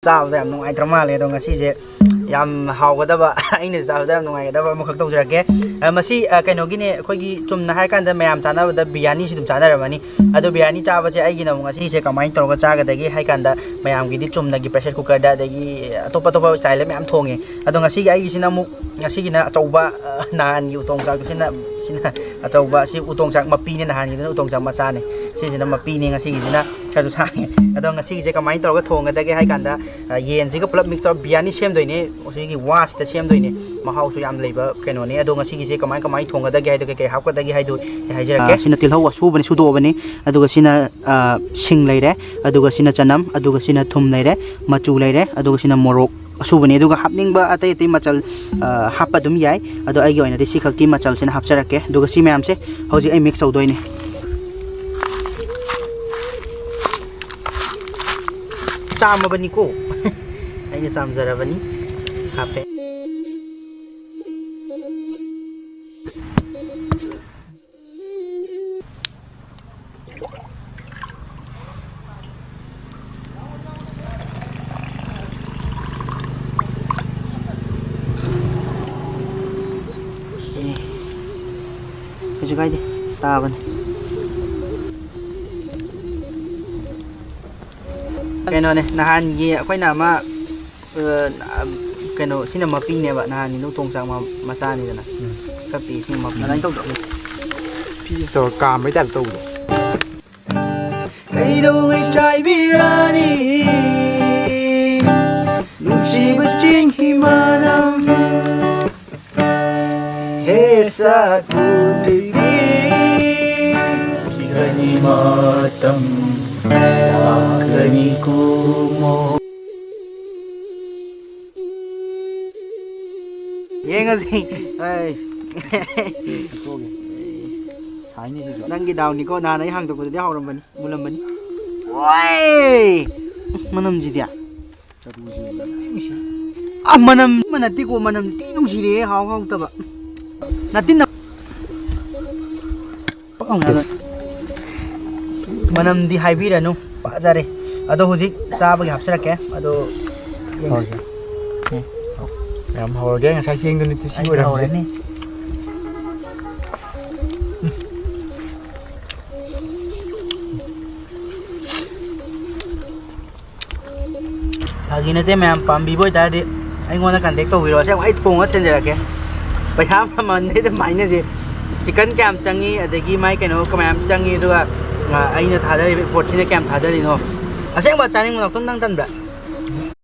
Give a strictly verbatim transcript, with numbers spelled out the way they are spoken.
ꯆꯥꯕꯗ ꯌꯥꯝ ꯅꯨꯡꯉꯥꯏꯇ꯭ꯔ ꯃꯥꯜꯂꯦ꯫ ꯑꯗꯣ ꯉꯁꯤꯁꯦ ꯌꯥꯝ ꯍꯥꯎꯒꯗꯕ, ꯑꯩꯅ ꯆꯥꯕꯗ ꯌꯥꯝ ꯅꯨꯡꯉꯥꯏꯒꯗꯕ ꯑꯃꯈꯛ ꯇꯧꯖꯔꯛꯀꯦ꯫ ꯑ, ꯃꯁꯤ, ꯑ, ꯀꯩꯅꯣꯒꯤꯅꯦ, ꯑꯩꯈꯣꯏꯒꯤ ꯆꯨꯝꯅ ꯍꯥꯏꯔꯀꯥꯟꯗ ꯃꯌꯥꯝ ꯆꯥꯅꯕꯗ ꯕꯤꯔꯌꯥꯅꯤꯁꯤ ꯑꯗꯨꯝ ꯆꯥꯅꯔꯝꯃꯅꯤ꯫ ꯑꯗꯣ ꯕꯤꯔꯌꯥꯅꯤ ꯆꯥꯕꯁꯦ ꯑꯩꯒꯤꯅ ꯑꯃꯨꯛ ꯉꯁꯤꯁꯦ ꯀꯃꯥꯏꯅ ꯇꯧꯔꯒ ꯆꯥꯒꯗꯒꯦ ꯍꯥꯏ ꯀꯥꯟꯗ, ꯃꯌꯥꯝꯒꯤꯗꯤ ꯆꯨꯝꯅꯒꯤ pressure cookerꯗ, ꯑꯗꯒꯤ ꯑꯇꯣꯞ ꯑꯇꯣꯞꯄ style ꯃꯌꯥꯝ ꯊꯣꯡꯉꯦ꯫ ꯑꯗꯣ ꯉꯁꯤꯒꯤ ꯑꯩꯒꯤꯁꯤꯅ ꯑꯃꯨꯛ, ꯉꯁꯤꯒꯤꯅ ꯑꯆꯧꯕ, ꯑ, ꯅꯍꯥꯟꯒꯤ ꯎꯇꯣꯡ ꯆꯥꯛꯇꯨꯁꯤꯅ, ꯁꯤꯅ ꯑꯆꯧꯕ, ꯁꯤ ꯎꯇꯣꯡ ꯆꯥꯛ ꯃꯄꯤꯅꯦ, ꯅꯍꯥꯟꯒꯤꯗꯨꯅ ꯎꯇꯣꯡ ꯆꯥꯛ ꯃꯆꯥꯅꯦ꯫ ꯁꯤꯁꯤꯅ ꯃꯄꯤꯅꯦ, ꯉꯁꯤꯒꯤꯁꯤꯅ ꯈꯔꯁꯨ ꯁꯥꯡꯉꯦ꯫ ꯑꯗꯣ ꯉꯁꯤꯒꯤꯁꯦ ꯀꯃꯥꯏꯅ ꯇꯧꯔꯒ ꯊꯣꯡꯒꯗꯒꯦ ꯍꯥꯏ ꯀꯥꯟꯗ, ꯑ, ꯌꯦꯟꯁꯤꯒ ꯄꯨꯂꯞ mix ꯇꯧꯔ ꯕꯤꯔꯌꯥꯅꯤ ꯁꯦꯝꯗꯣꯏꯅꯦ꯫ ꯁꯤꯒꯤ ꯋꯥꯁꯤꯗ ꯁꯦꯝꯗꯣꯏꯅꯦ꯫ ꯃꯍꯥꯎꯁꯨ ꯌꯥꯝ ꯂꯩꯕ ꯀꯩꯅꯣꯅꯦ꯫ ꯑꯗꯣ ꯉꯁꯤꯒꯤꯁꯦ ꯀꯃꯥꯏ, ꯀꯃꯥꯏꯅ ꯊꯣꯡꯒꯗꯒꯦ ꯍꯥꯏꯗꯣ, ꯀꯩ ꯀꯩ ꯍꯥꯞꯀꯗꯒꯦ ꯍꯥꯏꯗꯣ ꯑꯩ ꯍꯥꯏꯖꯔꯛꯀꯦ꯫ ꯑ, ꯁꯤꯅ ꯇꯤꯜꯍꯧ ꯑꯁꯨꯕꯅꯤ, ꯁꯨꯗꯣꯛꯑꯕꯅꯤ꯫ ꯑꯗꯨꯒ ꯁꯤꯅ, ꯑ, ꯁꯤꯡ ꯂꯩꯔꯦ, ꯑꯗꯨꯒ ꯁꯤꯅ ꯆꯅꯝ, ꯑꯗꯨꯒ ꯁꯤꯅ ꯊꯨꯝ ꯂꯩꯔꯦ, ꯃꯆꯨ ꯂꯩꯔꯦ, ꯑꯗꯨꯒ ꯁꯤꯅ ꯃꯣꯔꯣꯛ ꯑꯁꯨꯕꯅꯤ꯫ ꯑꯗꯨꯒ ꯍꯥꯞꯅꯤꯡꯕ ꯑꯇꯩ ꯑꯇꯩ ꯃꯆꯜ, ꯑ, ꯍꯥꯞꯄ ꯑꯗꯨꯝ ꯌꯥꯏ꯫ ꯑꯗꯣ ꯑꯩꯒꯤ ꯑꯣꯏꯅꯗꯤ ꯁꯤ ꯈꯛꯀꯤ ꯃꯆꯜꯁꯤꯅ ꯍꯥꯞꯆꯔꯛꯀꯦ꯫ ꯑꯗꯨꯒ ꯁꯤ ꯃꯌꯥꯝꯁꯦ ꯍꯧꯖꯤꯛ ꯑꯩ mix ꯇꯧꯗꯣꯏꯅꯦ꯫ ꯆꯥꯝꯃꯕꯅꯤꯀꯣ꯫ ꯑꯩꯅ ꯆꯥꯝꯖꯔꯕꯅꯤ꯫ ꯍꯥꯞꯄꯦ꯫ ꯑꯦ, ꯀꯩꯁꯨ ꯀꯥꯏꯗꯦ, ꯇꯥꯕꯅꯤ꯫ ꯀꯩꯅꯣꯅꯦ, ꯅꯍꯥꯟꯒꯤ ꯑꯩꯈꯣꯏꯅ ꯑꯃ, ꯑ, ꯀꯩꯅꯣ, ꯁꯤꯅ ꯃꯄꯤꯅꯦꯕ, ꯅꯍꯥꯟꯒꯤ ꯅꯨꯡ ꯇꯣꯡꯆꯥꯛ ꯃ-, ꯃꯆꯥꯅꯤꯗꯅ꯫ ꯎꯝ꯫ ꯈꯔ ꯄꯤꯛꯏ, ꯁꯤꯅ ꯃꯄꯤ꯫ ꯑꯗꯨꯃꯥꯏꯅ ꯇꯧꯗ꯭ꯔꯣ? ꯐꯤ ꯇꯧꯔ ꯀꯥꯝꯕꯩ ꯇꯥꯏꯞ ꯇꯧꯕꯗꯣ꯫ ꯀꯩꯗꯧꯉꯩ ꯆꯥꯏꯕꯤꯔꯅꯤ ꯅꯨꯡꯁꯤꯕ ꯆꯤꯡꯍꯤ ꯃꯅꯝ? ꯍꯦ ꯁꯥꯊꯨ ꯇꯤꯕꯤ, ꯁꯤꯒꯅꯤ ꯃꯇꯝ ꯂꯥꯛꯀꯅꯤ ꯀꯨꯃꯣ꯫ ꯌꯦꯡꯉꯁꯤ꯫ ꯑꯩ꯫ ꯍꯥꯏꯅꯤ ꯁꯤꯁꯨ꯫ ꯅꯪꯒꯤ ꯗꯥꯎꯅꯤꯀꯣ, ꯅꯍꯥꯟ ꯑꯩ ꯍꯥꯡꯗꯣꯛꯄꯗꯗꯤ ꯍꯥꯎꯔꯝꯕꯅꯤ, ꯃꯨꯜꯂꯝꯕꯅꯤ꯫ ꯑꯣꯏ! ꯃꯅꯝꯁꯤꯗꯤ꯫ ꯆꯔꯨꯁꯤ ꯂꯣꯏ ꯅꯨꯡꯁꯤ꯫ ꯑ, ꯃꯅꯝ ꯑꯃ ꯅꯠꯇꯦꯀꯣ, ꯃꯅꯝ ꯊꯤ ꯅꯨꯡꯁꯤꯔꯦꯍꯦ, ꯍꯥꯎ ꯍꯥꯎꯇꯕ꯫ ꯅꯠꯇꯤꯟꯅ ꯄꯛ ꯂꯥꯎꯅ ꯌꯥꯔꯣꯏ꯫ ꯃꯅꯝꯗꯤ ꯍꯥꯏꯕꯤꯔꯅꯨ, ꯐꯖꯔꯦ꯫ ꯑꯗꯣ ꯍꯧꯖꯤꯛ ꯆꯥꯕꯒꯤ ꯍꯥꯞꯆꯔꯛꯀꯦ꯫ ꯑꯗꯣ ꯌꯦꯡꯁꯤ꯫ ꯍꯧꯔꯒꯦ꯫ ꯎꯝ꯫ ꯌꯥꯝ ꯍꯧꯔꯒꯦ꯫ ꯉꯁꯥꯏ ꯆꯦꯡꯗꯨ ꯅꯠꯇꯦ, ꯁꯤ ꯑꯩ ꯑꯣꯏꯔꯝꯁꯦ꯫ ꯍꯧꯔꯅꯤ꯫ ꯐꯥꯒꯤ ꯅꯠꯇꯦ ꯃꯌꯥꯝ, ꯄꯥꯝꯕꯤꯕ ꯑꯣꯏꯇꯥꯔꯗꯤ ꯑꯩꯉꯣꯟꯗ contact ꯇꯧꯕꯤꯔꯣ꯫ ꯑꯁꯦꯡꯕ ꯑꯩ ꯊꯣꯡꯉ ꯊꯤꯟꯖꯔꯛꯀꯦ꯫ ꯄꯩꯁꯥ ꯃꯃꯜꯗꯤ ꯑꯗꯨꯝ ꯍꯥꯏꯅꯁꯦ꯫ Chicken ꯀꯌꯥꯝ ꯆꯪꯉꯤ, ꯑꯗꯒꯤ ꯃꯥꯏ ꯀꯩꯅꯣ ꯀꯌꯥꯝ ꯆꯪꯉꯤ, ꯑꯗꯨꯒ, ꯑ, ꯑꯩꯅ ꯊꯥꯗꯔꯤꯕ effortꯁꯤꯅ ꯀꯌꯥꯝ ꯊꯥꯗꯔꯤꯅꯣ꯫ ꯑꯁꯦꯡꯕ ꯆꯥꯅꯤꯡꯕ ꯉꯥꯛꯇꯪ ꯅꯪ ꯇꯟꯕ꯭ꯔꯥ?